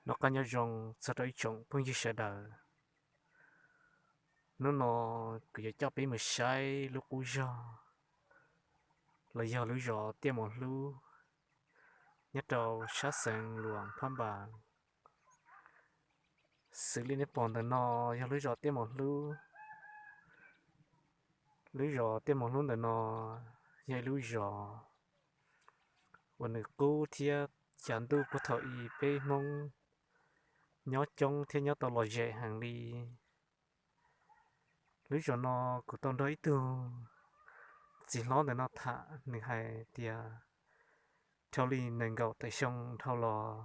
Noj qab nyob zoo txog rau ib tsoom phooj ywg sawv daws. Hnub no kuv yuav coj peb mus saib lub qub zog los yog lub zos Tiaj Mos Hlub nyob rau sab xeev Luas Phab Npas. Xws li nej pom ntawm no yog lub zos Tiaj Mos Hlub. Lub zos Tiaj Mos Hlub ntawm no yog ib lub zos uas nws qub thiab cav ntuj puag thaum ub peb Hmoob nyob coob thiab nyob tau lom zem heev li. Lub zos no kuv tau nrog ib tug txiv hlob ntawm no tham, nws hais tias dhau li nees nkaum tawm xyoo dhau los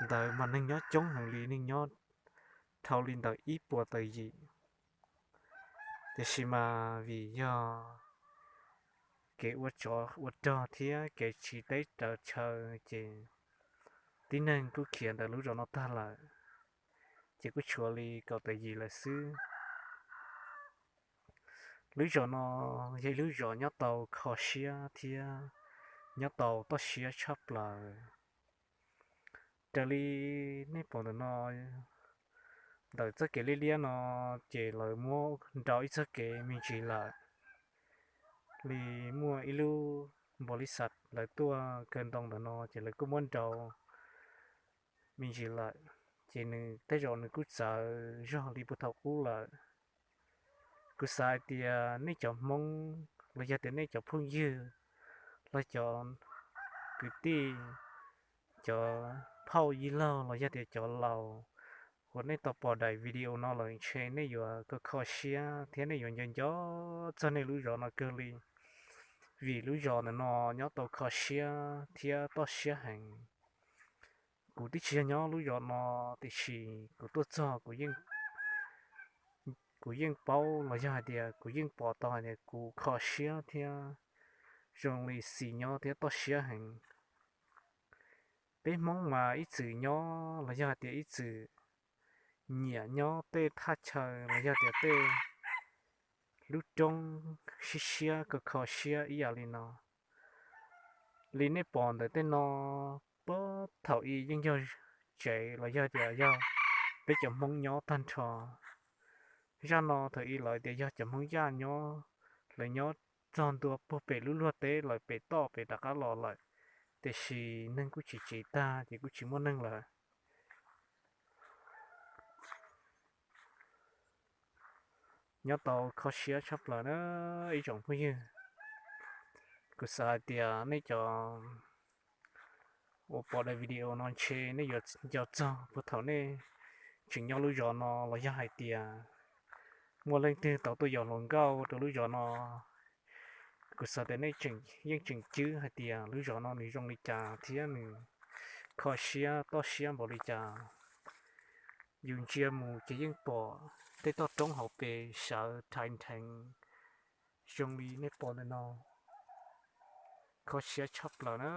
ntawd mas neeg nyob coob heev li, neeg nyob dhau li ntawm ib puas tawm yim. Tiam sis mas vim yog kev ua tsov ua rog thiab kev tsiv teb raws chaw ces tib neeg kuj khiav ntawm lub zos no tag lawm, ces kuj tshuav li kaum tawm yim lawm xwb. Lub zos no yog ib lub zos nyob tau kho siab thiab nyob tau toj siab tshaj plaws. Raws li nej pom ntawm no, ntawm txoj kev liab liab no ces lawv muab nrau ib txoj kev me ntsis lawm. Li muaj ib lub npaum li xav lawv tuaj kaw ntoo ntawm no ces lawv kuj muab nrau me ntsis lawm, ces nws tej zaum nws kuj txawv zog li puag thaum ub lawm. Kuv xav hais tias nej cov Hmoob los yog tias nej cov phooj ywg los cov kwv tij, cov phauj yij laug los yog tias cov laus uas nej tau pom daim video no lawm ntshe nej yuav kho kho siab thiab nej yuav nco nco txog nej lub zos no kawg li, vim lub zos ntawm no nyob tau kho siab thiab toj siab heev. Kuv twb tsis yog nyob lub zos no, tiam sis kuv tuaj txog kuv yeej paub los yog hais tias kuv yeej pom tau hais tias kuv kho siab thiab zoo li xis nyob thiab toj siab heev. Peb Hmoob mas ib txwm nyob los yog hais tias ib txwm nyiam nyob tej thaj chaw los yog tias tej lub roob siab siab kho kho siab ib yam li no. Li nej pom ntawm tej no, puag thaum ub yeej yog tsev los yog tias yog peb cov Hmoob nyob tag nrho. Zaj no thaum ub lawv tias yog cov Hmoob Yaj nyob, lawv nyob txog ntua puag pem lub luag teb lawm, pem toj pem rov qab los lawm, tiam sis neeg kuj tsis tsiv tag ces kuj tsis muaj neeg lawm. Nyob tau kho siab tshaj plaws na ib tsoom phooj ywg. Kuv xav hais tias nej cov uas pom daim video no ntshe nej yuav nco txog puag thaum nej tseem nyob lub zos no los yog hais tias muaj leej twg tau tuaj yos hluas nkauj rau lub zos no. Kuv xav tias nej yeej tseem cim hais tias lub zos no nws zoo li cas thiab nws kho siab toj siab npaum li cas. Yus ntsia mus ces yeej pom tej toj roob hauv pes sawv rhaiv nrheev zoo li nej pom ntawm no. Kho siab tshaj plaws na.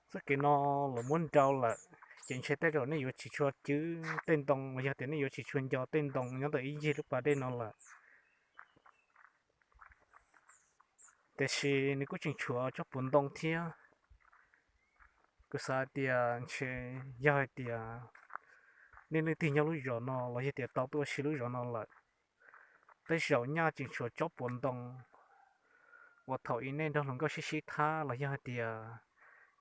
Txoj kev no los muab nrau lawm, ces ntshe tej zaum nej yuav tsis tshua cim tej ntoo los yog tias nej yuav tsis tshua nco tej ntoo nyob ntawm ib ncig lub pas dej no lawm. Tiam sis nws kuj tseem tshuav tsob puav ntoo thiab. Kuv xav tias ntshe yog hais tias nej leej twg nyob lub zos no los yog tias tau tuaj ua si lub zos no lawm, tej zaum nyaj tseem tshuav tsob puav ntoo uas thaum ub nej nrog hluas nkauj sib sib thab los yog hais tias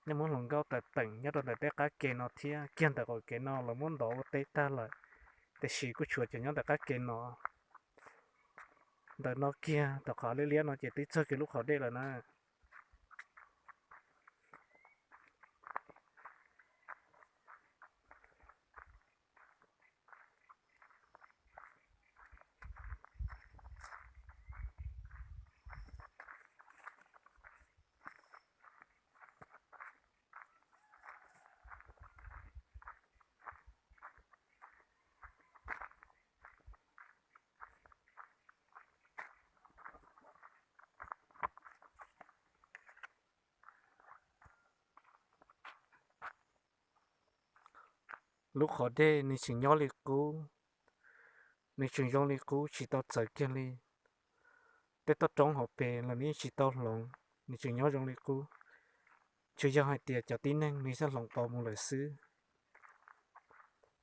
nej muab hluas nkauj tawm teem nyob rau ntawm tej qab ke no thiab. Kiag ntawm qaum kev no lawv muab ntov ua teb tag lawm, tiam sis kuj tshuav cov nyob ntawm qab ke no. Ntawm no kiag tom qhov liab liab no ces twb txog kiag lub qhov dej lawm na. Lub qhov dej nws tseem nyob li qub, nws tseem zoo li qub tsis tau txawv kiag li. Tej toj roob hauv pes los nws yeej tsis tau hloov, nws tseem nyob zoo li qub. Tsuas yog hais tias cov tib neeg nws xav hloov qos mus lawm xwb.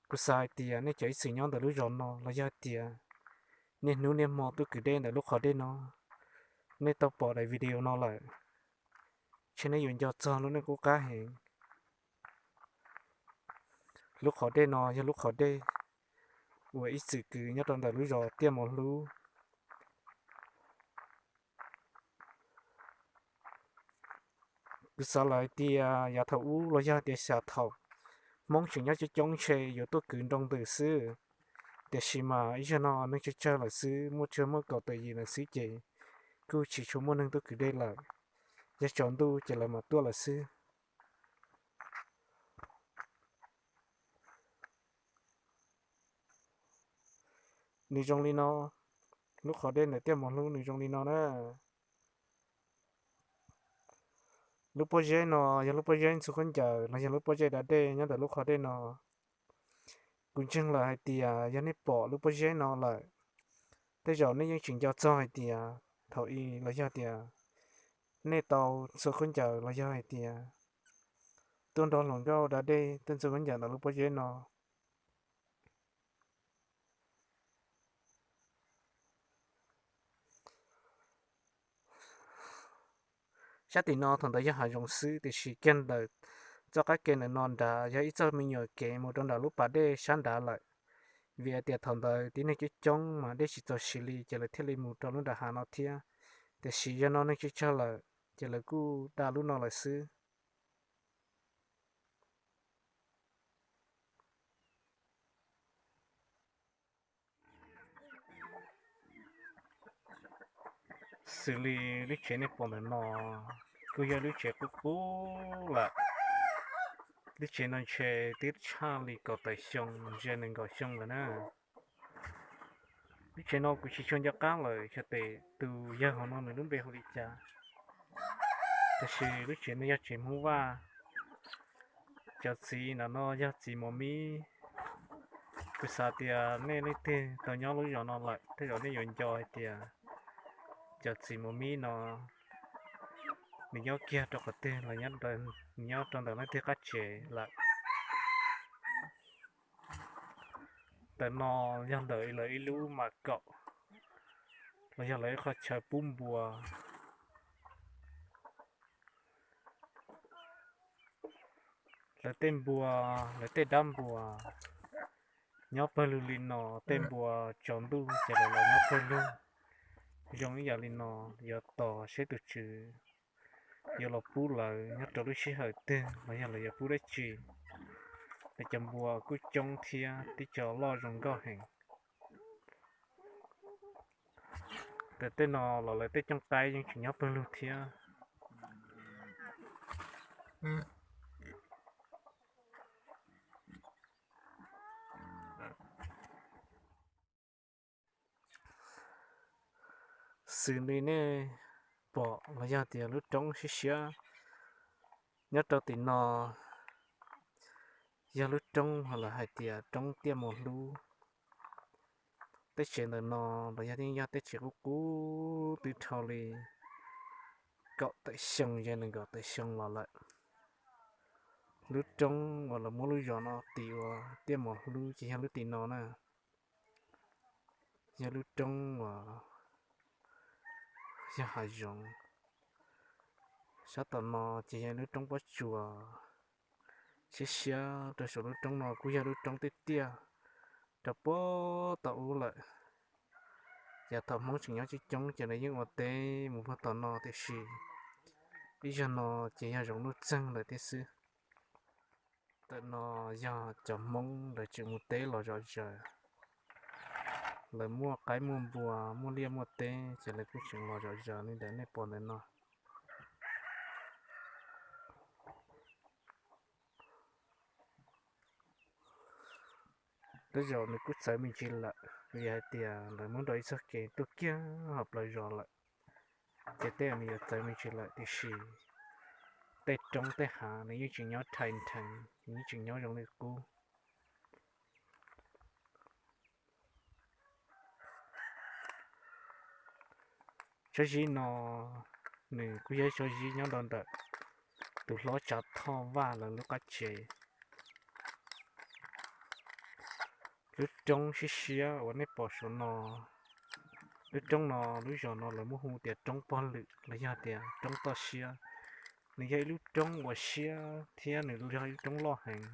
Kuv xav hais tias nej cov ib txwm nyob ntawm lub zos no los yog hais tias niaj hnub niaj hmo tuaj kwv dej ntawm lub qhov dej no, nej tau pom daim video no lawm, ces nej yuav nco txog lub neej qub qab heev. Lub qhov dej no yog lub qhov dej uas ib txwm kwv nyob rau ntawm lub zos Tiaj Mos Hlub. Kuv xav lawm hais tias yav thaum ub los yog hais tias xyov thaum Hmoob tseem nyob coob coob ntshe yuav tuaj kwv nroo ntws xwb, tiam sis mas ib zaug no neeg tsawg tsawg lawm xwb, muaj tsuag muaj kaum tawm yim lawm xwb ces kuj tsis tshua muaj neeg tuaj kwv dej lawm. Yog tsaus ntuj ces lawv mam tuaj lawm xwb. Nws zoo li no, lub qhov dej ntawm Tiaj Mos Hlub nws zoo li no na. Lub pob zeb no yog lub pob zeb ntxhua khaub ncaws los yog lub pob zeb da dej nyob ntawm lub qhov dej no. Kuv ntseeg lawm hais tias yog nej pom lub pob zeb no lawm, tej zaum nej yeej tsis nco txog hais tias thaum i los yog tias nej tau ntxhua khaub ncaws los yog hais tias tuaj nrog hluas nkauj da dej tuaj ntxhua khaub ncaws ntawm lub pob zeb no. Sab tim no thaum ntawd yog hav zoov xwb, tiam sis kiag ntawm txoj qab ke ntawm no nrad yog ib txoj me nyuam kev mus rau nram lub pas dej sab nrad lawm. Vim hais tias thaum ntawd tib neeg coob coob mas dej tsis txaus siv li, ces lawv thiaj li mus rau lub nram hav no thiab. Tiam sis yog no neeg tsawg tsawg lawm, ces lawv kuj da lub no lawm xwb. Xws li lub tsev nej pom ntawm no kuj yog lub tsev qub qub lawm. Lub tsev no ntshe twb tshaj li kaum tawm xyoo ze nees nkaum xyoo lawm na. Lub tsev no kuv tsis tshua nco qab lawm xyov tes tus yawg hauv no nws lub npe hu li cas, tiam sis lub tsev no yog tsev Hmoob Vaj. Cov txiv ntawm no yog txiv Mos Mib. Kuv xav tias nej leej twg tau nyob lub zos no lawm tej zaum nej yuav nco hais tias cov txiv Mos Mib no nws nyob kiag rau qhov twg los nyob rau ntawm leej twg qab tsev lawm. Ntawm no yog ntawm lawv ib lub mas kaum, los yog lawv ib qho chaw pub npua. Lawv tej npua, lawv tej dab npua nyob pawg lug li no, tej npua tsaus ntuj ces lawv los nyob pawg lug zoo ib yam li no, yuav tos seb tus tswv yuav los pub lawv nyob rau lub sij hawm twg los yog lawv yuav pub dab tsi. Lawv cov npua kuj coob thiab tib co loj zoo nkauj heev. Ntawm tej no los lawv tej cooj qaib yeej tseem nyob pawg lug thiab. Xws li nej pom los yog tias lub roob siab siab nyob rau tim no yog lub roob uas lawv hais tias roob Tiaj Mos Hlub. Teb chaws ntawm no los yog yeej yog teb chaws qub qub twb dhau li kaum tawm xyoo, yog nees nkaum tawm xyoo los lawm. Lub roob uas lawv muab lub zos no tis ua Tiaj Mos Hlub ces yog lub tim no na. Yog lub roob uas yog hav zoov. Sab tom no ces yog lub roob pob tsuas. Siab siab rau saum lub roob no kuj yog lub roob tiaj tiaj rau puag tom ub lawm. Yav thaum Hmoob tseem nyob coob coob ces lawv yeej ua teb mus puag tom no tiam sis ib zaug no ces yog zoov nuj txeeg lawm thiab xwb. Ntawm no yog cov Hmoob lawv tseem mus teb los zom zaws. Lawv muaj qaib muaj npua muaj liaj muaj teb ces lawv kuj tseem los zom zaws li ntawm nej pom ntawm no. Tej zaum nws kuj txawv me ntsis lawm vim hais tias lawv muab nrau ib txoj kev tuaj kiag hauv plawv zos lawm, ces tej zaum nws yuav txawv me ntsis lawm tiam sis tej roob tej hav nws yeej tseem nyob rhais nrheev, nws yeej tseem nyob zoo li qub. Tsob zib no nws kuj yog ib tsob zib nyob rau ntawm tus hlob Tsav Thoj Vaj lawv lub qab tsev. Lub roob siab siab uas nej pom saum no, lub roob no, lub zos no lawv muab hu tias roob pog lwm los yog tias roob toj siab. Nws yog ib lub roob uas siab thiab nws yog ib lub roob loj heev.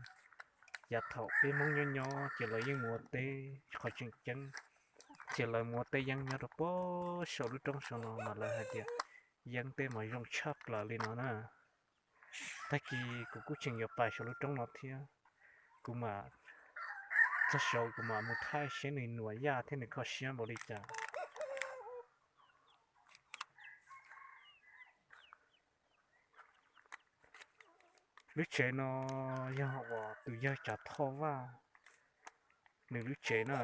Yav thaum peb Hmoob nyob nyob ces lawv yeej mus ua teb, qhov tseem ceeb ces lawv mus ua teb yeeb nyob rau pem saum lub roob saum no mas lawv hais tias yeeb tej mas zoo tshaj plaws li no na. Tag kis kuv kuj tseem yuav pais saum lub roob no thiab, kuv mam txog saud kuv mam mus thaij seb nws nuam yaj thiab nws kho siab npaum li cas. Lub tsev no yog uas tus yawg Tsav Thoj Vaj nws lub tsev na.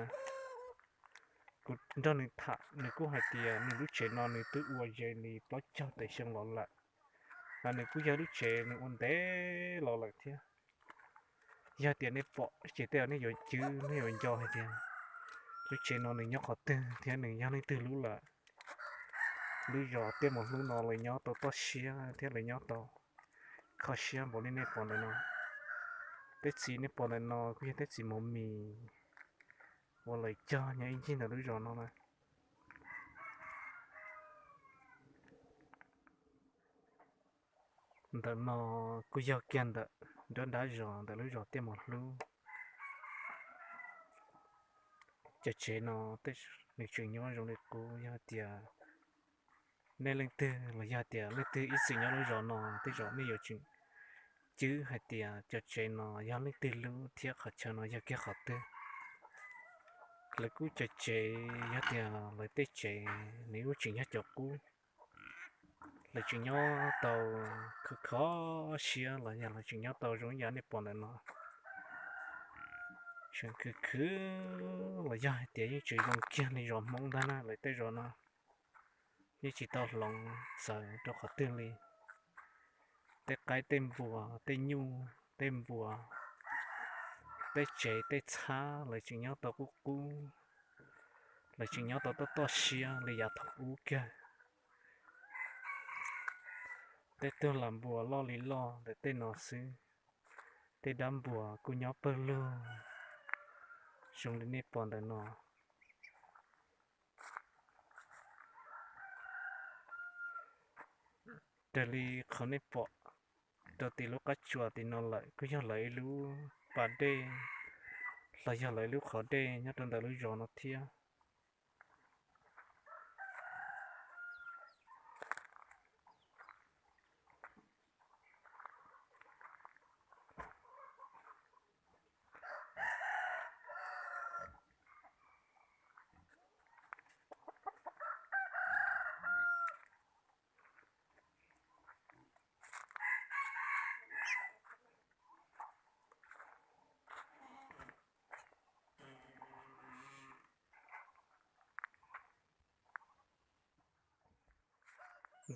Kuv nrog nws tham nws kuj hais tias nws lub tsev no nws twb ua ze li plaub caug tawm xyoo los lawm, mas nws kuj yog lub tsev nws ua ntev los lawm thiab. Yog tias nej pom ces tej zaum nej yuav cwb nej yuav nco hais tias lub tsev no nws nyob qhov twg thiab nws yog leej twg lub lawm. Lub zos Tiaj Mos Hlub no lawv nyob tau toj siab thiab lawv nyob tau kho siab npaum li nej pom ntawm no. Tej txiv nej pom ntawm no kuj yog tej txiv mos mis uas lawv cog nyob ib ncig ntawm lub zos no na. Ntawm no kuj yog kiag ntawm nruab nrab zos ntawm lub zos Tiaj Mos Hlub. Cov tsev no nws tseem nyob zoo li qub, yog tias nej leej twg los yog tias leej twg ib txwm nyob lub zos no tej zaum nej yuav tseem cwb hais tias cov tsev no yog leej twg lub thiab qhov chaw no yog kiag qhov twg. Lawv kuj cov tsev yog tias lawv tej tsev nws kuj tseem yog cov qub, lawv tseem nyob tau kho kho siab los yog lawv tseem nyob tau zoo ib yam nej pom ntawm no. Tseem khwv khwv los yog hais tias yeej tseem zoo kiag li zos Hmoob ntag na lawv tej zos no. Yeej tsis tau hloov txawv rau qhov twg li. Tej qaib tej npua, tej nyuj tej npua, tej tsev tej txhab lawv tseem nyob tau qub qub, lawv tseem nyob tau toj toj siab li yav thaum ub kiag. Tej tug las npua loj li loj ntawm tej no xwb, tej dab npua kuj nyob pawg lug zoo li nej pom ntawm no. Raws li qhov nej pom rau tim lub qab tsuas tim no lawm kuj yog lawv ib lub pas dej los yog lawv ib lub qhov dej nyob rau ntawm lub zos no thiab.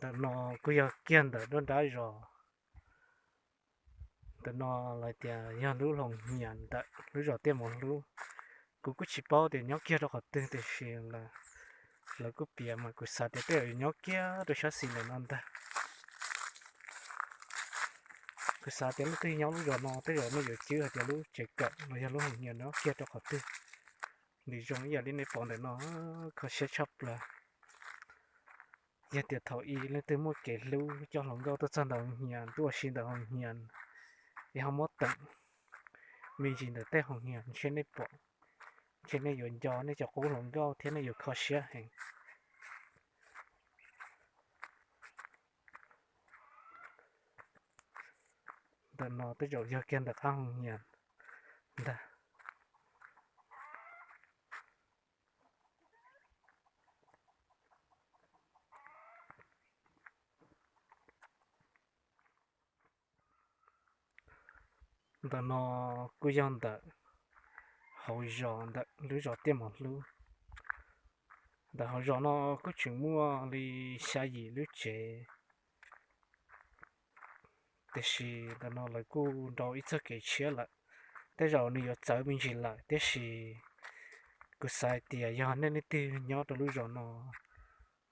Ntawm no kuj yog kiag ntawm nruab nrab zos. Ntawm no lawv tias yog lub Loos Nyias ntawm lub zos Tiaj Mos Hlub. Kuv kuj tsis paub tias nyob kiag rau qhov twg tiam sis lawv kuj piav mas kuv xav tias tej zaum yuav nyob kiag rau sab xis ntawm no ntag. Kuv xav tias leej twg nyob lub zos no tej zaum nej yuav cwb hais tias lub tsev kawm los yog lub Loos Nyias nyob kiag rau qhov twg. Nws zoo ib yam li nej pom ntawm no, kho siab tshaj plaws. Yog tias thaum ub leej twg muaj kev hlub coj hluas nkauj tuaj txog ntawm Loos Nyias tuaj ua si ntawm Loos Nyias, es ho muab teem me ntsis ntawm tej Loos Nyias ntshe nej pom, ntshe nej yuav nco nej cov qub hluas nkauj thiab nej yuav kho siab heev. Ntawm no tej zaum yog kiag ntawm qab Loos Nyias ntag. Ntawm no kuj yog ntawm hauv zos ntawm lub zos Tiaj Mos Hlub. Ntawm hauv zos no kuj tseem muaj li xya yim lub tsev, tiam sis ntawm no lawv kuj nrau ib txoj kev tshiab lawm. Tej zaum nws yuav txawv me ntsis lawm tiam sis kuv xav hais tias yog nej leej twg nyob rau lub zos no,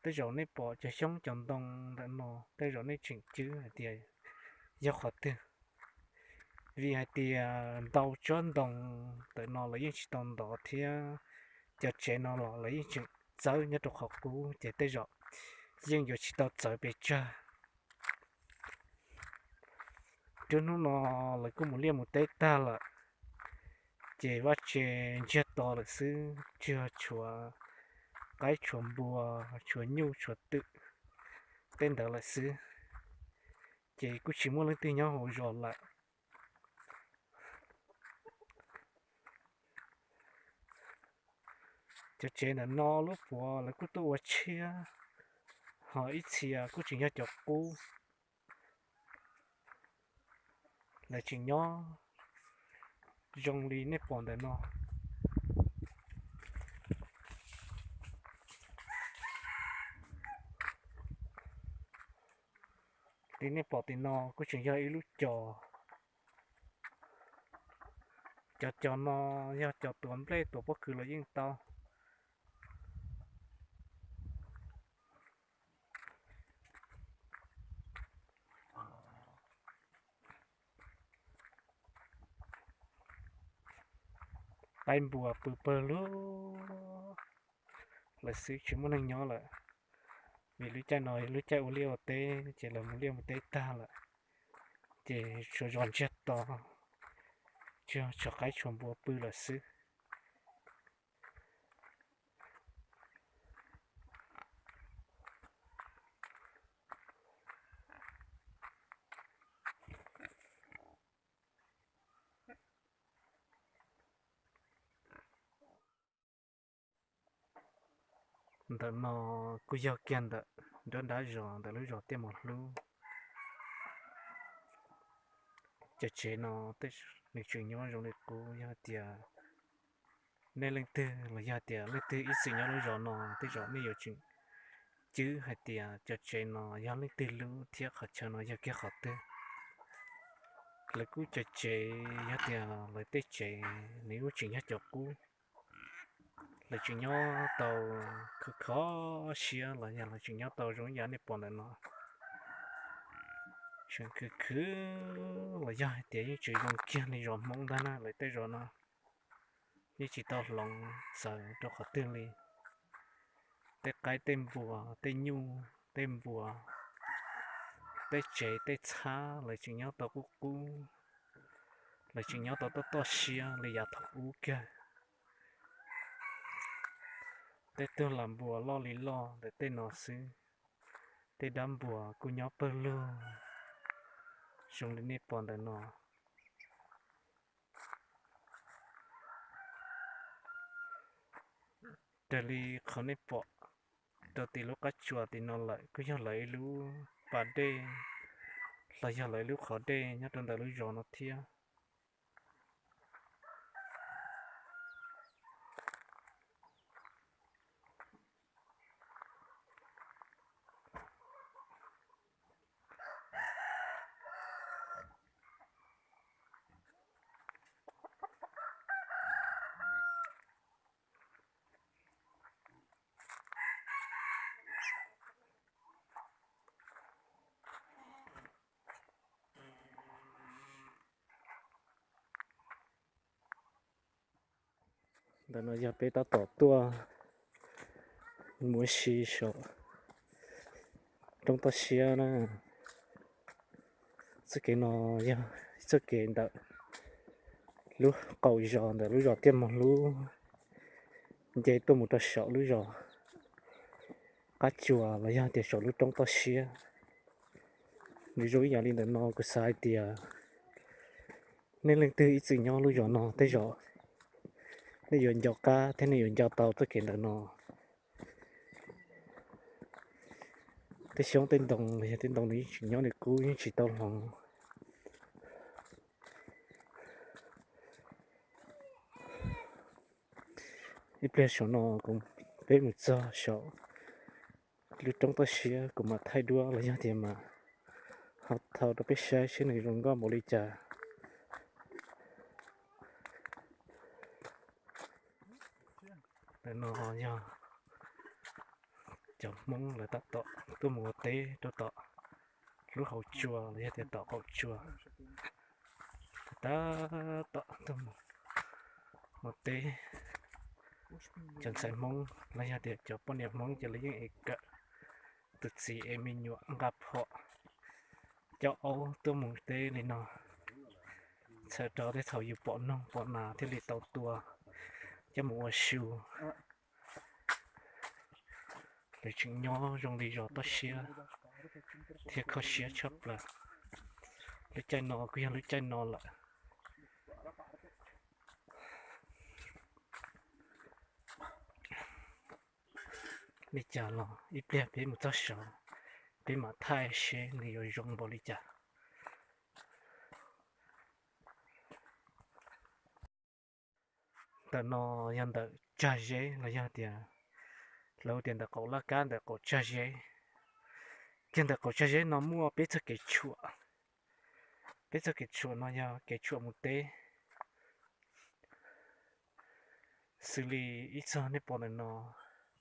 Tej zaum nej pom cov xyoob cov ntoo ntawm no tej zaum nej tseem cwb hais tias yog qhov twg, vim hais tias ntau tsob ntoo ntawm no lawv yeej tsis tau ntov thiab cov tsev no los lawv yeej tseem txawb nyob rau qhov qub ces tej zaum yeej yuav tsis tau txawv pes tsawg. Rau hnub no lawv kuj mus liaj mus teb tag lawm, ces vaj tse ntsiag to lawm xwb, tsuas tshuav qaib tshuav npua, tshuav nyuj tshuav twm tej ntawd lawm xwb, ces kuj tsis muaj leej twg nyob hauv zos lawm. Cov tsev ntawm no lub puav lawv kuj tuaj ua tshiab, ho ib txhia kuj tseem yog cov qub, lawv tseem nyob zoo li nej pom ntawm no. Li nej pom tim no kuj tseem yog ib lub cos. Cov cos no yog cos tuav nplej tuav pob kws los yeej tau. Qaib npua pw pawg lug lawm xwb, tsis muaj neeg nyob lawm, vim lub caij no yog lub caij ua liaj ua teb ces lawv mus liaj mus teb tag lawm, ces tshuav zos ntsiag to, tsuas tshuav qaib tshuav npua pw lawm xwb. Ntawm no kuj yog kiag ntawm nruab nrab zos ntawm lub zos Tiaj Mos Hlub. Cov tsev no nws tseem nyob zoo li qub, yog tias nej leej twg los yog tias leej twg ib txwm nyob lub zos no tej zaum nej yuav tseem cwb hais tias cov tsev no yog leej twg lub thiab qhov chaw no yog kiag qhov twg. Lawv kuj cov tsev yog tias lawv tej tsev nws kuj tseem yog cov qub, lawv tseem nyob tau kho kho siab los yog lawv tseem nyob tau zoo ib yam nej pom ntawm no. Tseem khwv khwv los yog hais tias yeej tseem zoo kiag li zos Hmoob ntag na lawv tej zos no. Yeej tsis tau hloov txawv rau qhov twg li. Tej qaib tej npua, tej nyuj tej npua, tej tsev tej txhab lawv tseem nyob tau qub qub, lawv tseem nyob tau toj toj siab li yav thaum ub kiag. Tej tug las npua loj li loj ntawm tej no xwb, tej dab npua kuj nyob pawg lug zoo li nej pom ntawm no. Raws li qhov nej pom rau tim lub qab tsuas tim no lawm kuj yog lawv ib lub pas dej los yog lawv ib lub qhov dej nyob rau ntawm lub zos no thiab. Ntawm no yog peb tab tom tuaj mus ua si saum roob toj siab na. Txoj kev no yog txoj kev ntawm lub qaum zos ntawm lub zos Tiaj Mos Hlub nce tuaj mus rau saum lub zos qab tsuas los yog tias saum lub roob toj siab. Nws zoo ib yam li ntawm no kuv xav hais tias nej leej twg ib txwm nyob lub zos no tej zaum nej yuav nco qab thiab nej yuav nco tau txoj kev ntawm no. Tej xyoob tej ntoo los yog tej ntoo nws yeej tseem nyob nws qub yeej tsis tau hloov. Ib pliag saum no kuv, peb mus txog saum lub roob toj siab kuv mam thaij duab los yog tias mam ho thau rau peb saib seb nws zoo nkauj npaum li cas. Ntawm no yog cov Hmoob lawv tab tom tuaj mus ua teb rau tom lub hauv tsua los yog tias tom qaum tsua. Tab tom tuaj mus ua teb. Cov ntxhais Hmoob los yog tias cov poj niam Hmoob ces lawv yeej ev kawm tus txiv ev me nyuam nqa phom, coj aub tuaj mus teb li no, txhawm rau tej thaum yus pom noog pom nas thiaj li tau tua coj mus ua su. Lawv tseem nyob zoo li zos toj siab thiab kho siab tshaj plaws. Lub caij no kuj yog lub caij no lawm. Li cas los ib pliag peb mus txog saud, peb mam thaij seb nws yuav zoo npaum li cas. Ntawm no yog ntawm tsag zeb los yog tias lawv tias ntawm qaum laj kab ntawm qaum tsag zeb. Kiag ntawm qaum tsag zeb no muaj peb txoj kev tshuam. Peb txoj kev tshuam no yog kev tshuam mus teb. Xws li ib txog nej pom ntawm no,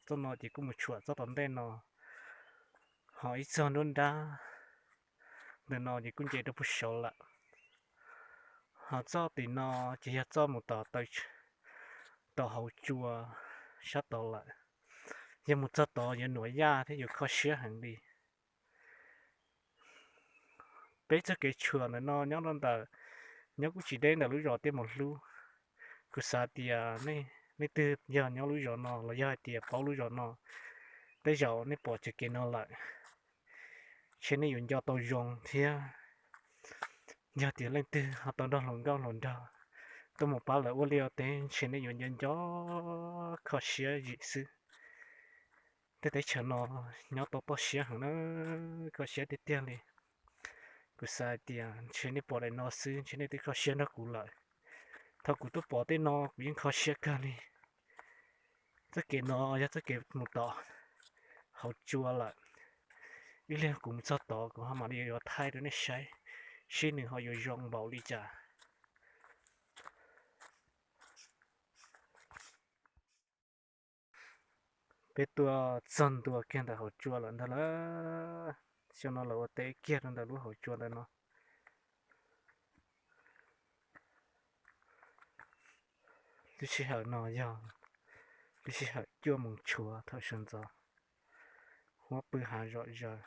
txoj no ces kuj mus tshuam txoj tom ntej no, ho ib txog nruab nrab ntawm no ces kuj nce rau puag saud lawm. Ho txoj tim no ces yog txoj mus tom taw, tom hauv tsua sab tod lawm. Yog mus txog tod yuav nuam yaj thiab yuav kho siab heev li. Peb txoj kev tshuam ntawm no nyob rau ntawm, nyob kuj tsis deb ntawm lub zos Tiaj Maum Hlub. Kuv xav tias nej twg yog nyob lub zos no los yog hais tias paub lub zos no, tej zaum nej pom txoj kev no lawm, ntshe nej yuav nco tau zoo thiab. Yog tias leej twg ho tau nrog hluas nkauj hluas nraug tuaj mus pab lawv ua liaj ua teb, ntshe nej yuav nco nco kho siab zim xwb. Tej teb chaws no nyob tau toj siab heev na, kho siab tiag tiag li. Kuv xav hais tias ntshe nej pom daim no xwb ntshe nej twb kho siab nrog kuv lawm. Thaum kuv tuaj pom tej no kuv yeej kho siab kawg li. Txoj kev no yog txoj kev mus tom hauv tsua lawm. Ib pliag kuv mus txog tod kuv ho mam li yuav thaij rau nej saib, seb nws ho yuav zoo npaum li cas. Peb tuaj txog ntua kiag ntawm hauv tsua lawm ntag lauj. Xyoo no lawv ua teb kiag rau ntawm lub hauv tsua ntawm no. Lub sij hawm no yog lub sij hawm cuaj moos tshuav thaum sawv ntxov, huab pw hav zom zaws.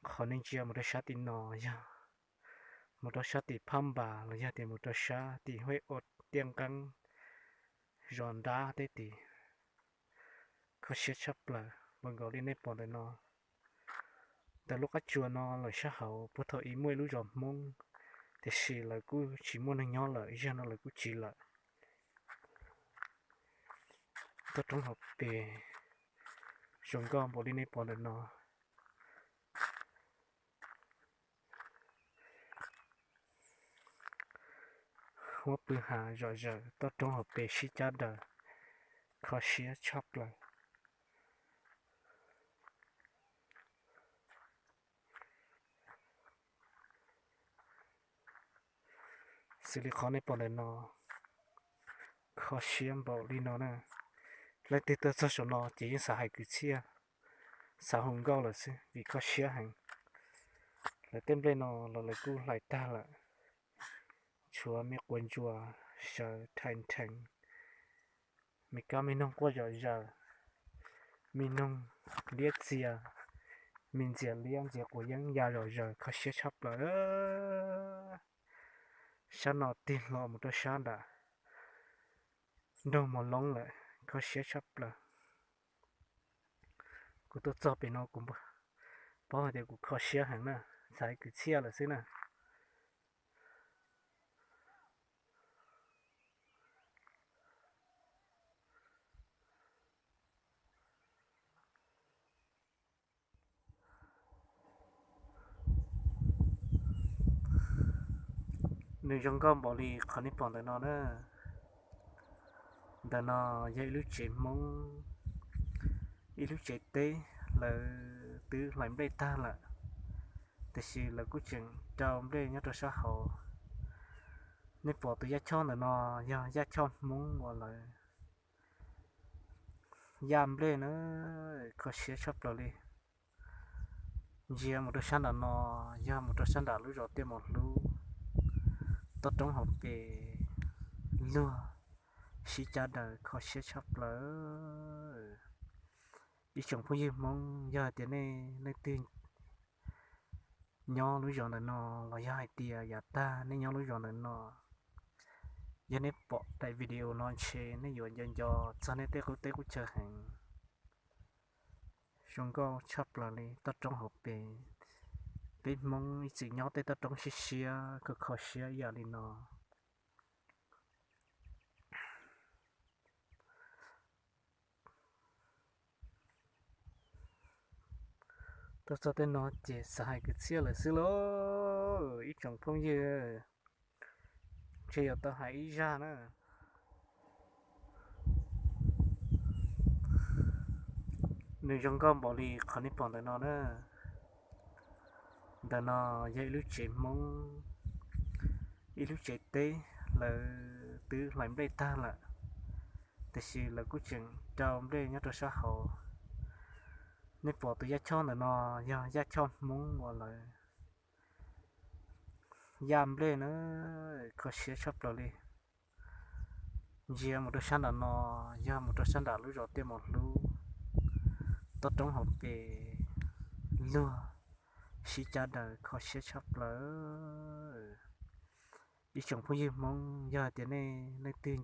Qhov nej ntsia mus rau sab tim no yog mus rau sab tim Phab Npas los yog tias mus rau sab tim Huab Ua Tiaj Nqeeb, zos nrab tej tim. Kho siab tshaj plaws npaum nkaus li nej pom ntawm no. Ntawm lub qab tsua no lawm sab hauv puag thaum ub muaj ib lub zos Hmoob, tiam sis lawv kuj tsis muaj neeg nyob lawm, zaj no lawv kuj tsiv lawm. Toj roob hauv pes zoo nkauj npaum li nej pom ntawm no. Huab pw hav zom zaws, toj roob hauv pes sib cab daws, kho siab tshaj plaws. Xws li qhov nej pom ntawm no, kho siab npaum li no na. Leej twg tuaj txog saum no ces yeej xav hais kwv txhiaj, xav hu nkauj lawm xwb vim kho siab heev. Lawv tej nplej no los lawv kuj hlais tag lawm, tshuav me quav ntsuas sawv rhais nrheev, me kab me noog quaj zom zaws, me noog liab txias, me ntxias liab ntxias quav yeeb ya zom zaws, kho siab tshaj plaws. Sab no tig hlo mus rau sab nram nroog Mos Loob lawm, kho siab tshaj plaws. Kuv tuaj txog pem no kuv paub hais tias kuv kho siab heev na, xav hais kwv txhiaj lawm xwb na. Nws zoo nkauj npaum li qhov nej pom ntawm no na. Ntawm no yog ib lub tsev Hmoob, ib lub tsev teb, lawv twb hlais nplej tag lawm, tiam sis lawv kuj tseem rau nplej nyob rau sab hauv. Nej pom tus yaj choj ntawm no yog yaj choj Hmoob uas lawv Yaj nplej na, kho siab tshaj plaws li. Ntsia mus rau sab nram no, yog mus rau sab nram lub zos Tiaj Mos Hlub, toj roob hauv pes, luag sib cav daws kho siab tshaj plaws. Ib tsoom phooj ywg Hmoob, yog hais tias nej leej twg nyob lub zos ntawm no, los yog hais tias yav tag nej nyob lub zos ntawm no, yog nej pom daim video no ntshe nej yuav nco nco txog nej tej qub teb qub chaw heev. Zoo nkauj tshaj plaws li toj roob hauv pes. Peb Hmoob ib txwm nyob tej toj roob siab siab kho kho siab ib yam li no. Tuaj txog tej no ces xav hais kwv txhiaj lawm xwb lauj ib tsoom phooj ywg. Ntshe yuav tau hais ib zaj na. Nws zoo nkauj npaum li qhov nej pom ntawm no na. Ntawm no yog ib lub tsev Hmoob, ib lub tsev teb, lawv twb hlais nplej tag lawm, tiam sis lawv kuj tseem rau nplej nyob rau sab hauv. Nej pom tus yaj choj ntawm no yog yaj choj Hmoob uas lawv yaj nplej na, kho siab tshaj plaws li. Ntsia mus rau sab nram no, yog mus rau sab nram lub zos Tiaj Mos Hlub, toj roob hauv pes, luag sib cav daws kho siab tshaj plaws. Ib tsoom phooj ywg Hmoob, yog hais tias nej leej twg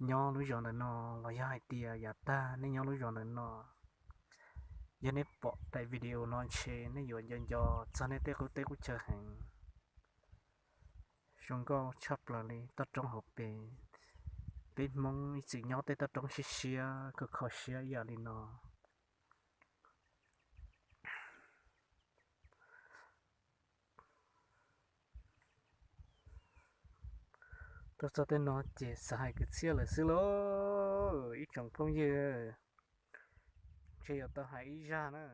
nyob lub zos ntawm no, los yog hais tias yav tag nej nyob lub zos ntawm no, yog nej pom daim video no ntshe nej yuav nco nco txog nej tej qub teb qub chaw heev. Zoo nkauj tshaj plaws li toj roob hauv pes. Peb Hmoob ib txwm nyob tej toj roob siab siab kho kho siab ib yam li no. Tuaj txog tej no ces xav hais kwv txhiaj lawm xwb lauj ib tsoom phooj ywg. Ntshe yuav tau hais ib zaj na.